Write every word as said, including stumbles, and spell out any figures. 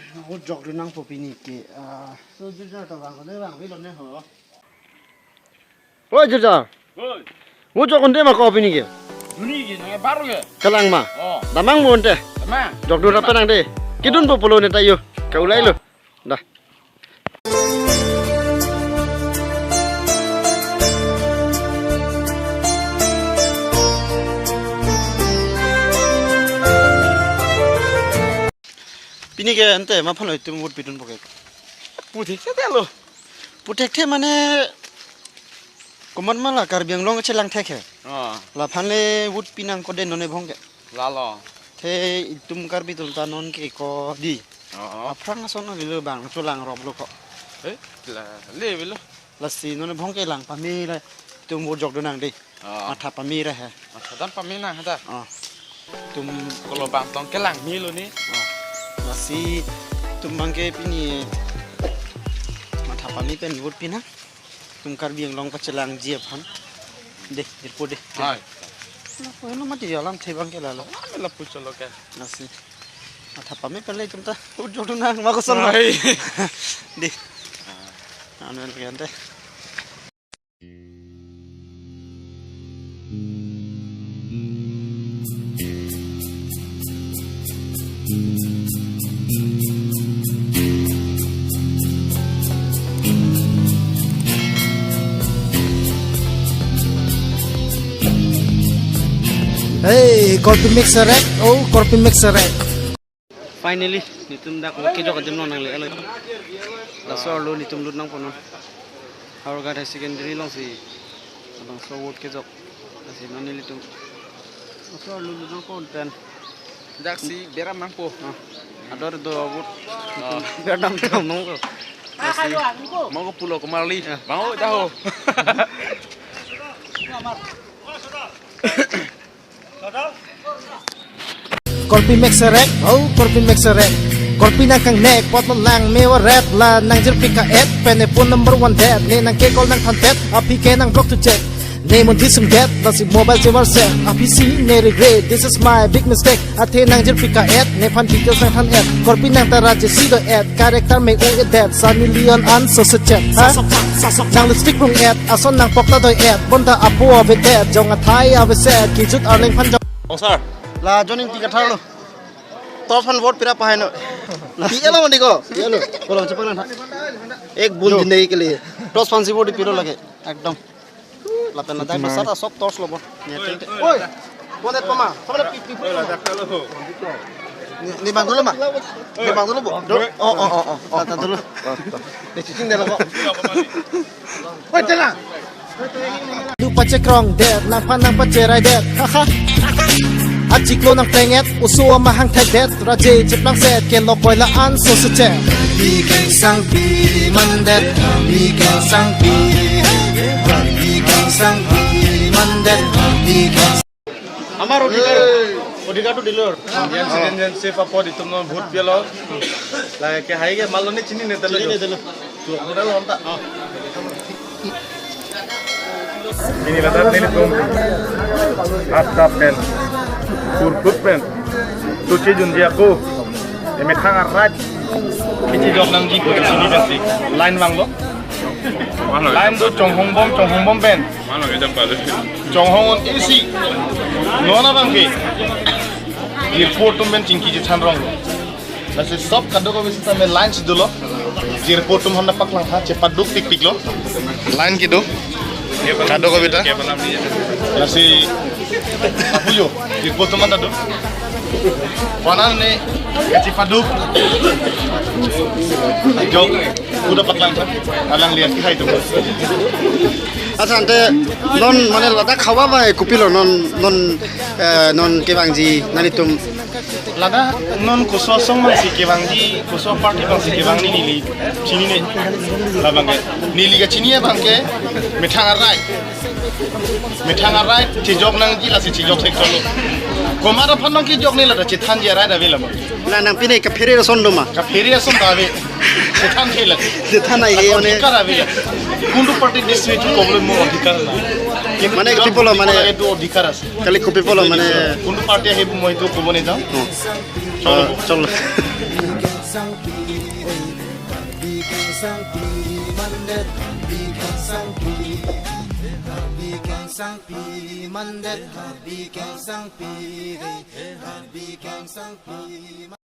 Vote jokdun nangpo pini ke, ah. So, jirja to bang, kone bang, bilo ne ho. Oi, jirja. Oi. Vote jokdunde ma ko pini ke? Duni ke, ne baru ke? Kalang ma. Oh. Damnang bonte. Damnang. Jokdun rap nang de. Kedunpo pulo ne ta yo. Ka-ulai lo. Dah. Pini ke ante ma aphan lo itum vote pidunpo ke? Pu thekthe lo. Pu thekthe mane komat ma la Karbi Anglong chelang thek he. Oh. Laphan le vote pi nang ko den non ebong ke. Lalo. The itum Karbi atum ta non ke ko di. Oh. Aphrang ason lo bang chelang rop lo ko. Eh, la, le bilo. Lasi non ebong ke lang pame la itum vote jokdun nang de. Oh. Matha pame ra he. Matha dam pame nang hada. Oh. Itum kolo bang tong kelang melo ni. Oh. Lasi itum bang ke pini matha pame pen vote pi nang. Itum Karbi Anglong pachelangji aphan. De, jirpo de. Hai. Na, ko heno mati alam the bang ke lalo. Kami lapu cholo ke. Lasi. Matha pame pen le itum ta vote jokdun nang ma koson lo. Hai. De. Anu lagi ante. Hey, korpi mix rek, oh, korpi mix rek. Finally, netum dak vote kejok adim lo nangle alo. Laso arlo netum lut nangpo non. Howraghat Higher Secondary alongsi labangso vote kejok. Lasi non nelitum laso arlo lut nangpo pen. Dak si beram nangpo. Ah. Ador do vote. Ah. Beram tam nangpo. Lasi. Mangko pulo komarli. Ya. Mangko daho. Korpi mix rek, oh, korpi mix rek. Korpi nangkangnek, apot lo lang me varet, la nangjirpi ka-et, pen ne phone number one det, ne nangkecall nangthandet, aphi ke nang block to check. Ne mon jisung det, lasi mobile chevar se, aphi si ne regret, this is my big mistake. Athe nangjirpi ka-et, nephan details nangthan-et. Korpi nangta raje si do-et, character me o-et det, Sunny Leone an so se chet. Ha? Nang lipstick rung-et, ason nangpok ta doi-et, bonta apo avedet, jong athai aveset, kijut arleng phan jong. Oh, sir. La joining ticket tharlo. Top fan vote pira pahai no. Pi elo mandi ko. Pi elo. Kolom chepang na. Ek bun zindagi ke liye. Top fan si vote pilo lage. Ekdom. Lapen ladak besar ta sob torch lo bon. Oi. Bonet pama. Sama na pi pi. Ni, ni bang dolo ma. Ni bang dolo bo. Oh, oh, oh, oh. Tata dolo. Ni cicing dolo ko. Oi, tela. Du pachekrong det, nangphan nangpacherai det. Ha, ha. Achiklo nangpleng-et, oso amahang thekdet, raje cheplangset, kelok koila an so se chet. Pi kengsang pi mandet, pi kengsang pi. Pi kengsang pi mandet, pi kengsang. Amar odhikar, odhikar to dilor. Indian citizenship apot itum non vote pilo. Lake hai ke malone chinine telo. Chinine telo. Chuak lo lonta. Pini ladak nelitum Assam pen, Kurkut pen, suchi junji ako, emethang arat. Kechejok nangji ko chini pensi line vanglo. Line do chonghong bom, chonghong bom pen. Chonghong on isi. Non abang ke. Jirpo atum pen chingki chethan rong. Lasi sob kadokave sitame line si dolo. Jirpo atum aphan ta paklangtha, chepaduk tiktik lo. Line kedo. Kadokave ta. Lasi apuyo. Jirpo atum aphan ta do. Konan ne kachepaduk. Jok. Udah paklangtha. Alang lihat ki hai tu. Asante non mane ladak hawa ba kopilo non non eh, non kevangji nanglitum. Ladak non koso asong masi kevangji, koso party masi kevangji neli chinine. Labang ke neli kachini abang ke methang arai. Methang arai chejok nangji lasi chejok thek dolo. Komat aphan nangkejok ne ladak chethanji arai ta ave labang. La nang pine kaphere ason do ma? Kaphere ason ta ave. Chethan thela. Chethan ai he one. Odhikar ave. Kundu party dis itu problem mo odhikar na. Mane kopilo mane? Itu odhikar ase. Kali kopilo mane? Kundu party ahe mo itu kobo ne jang. Oh. Cholo. Ah, cholo. Sangpi, eh, Karbi Kengsangpi, mandet Karbi Kengsangpi, Karbi Kengsangpi, mandet Karbi Kengsangpi, eh, Karbi Kengsangpi.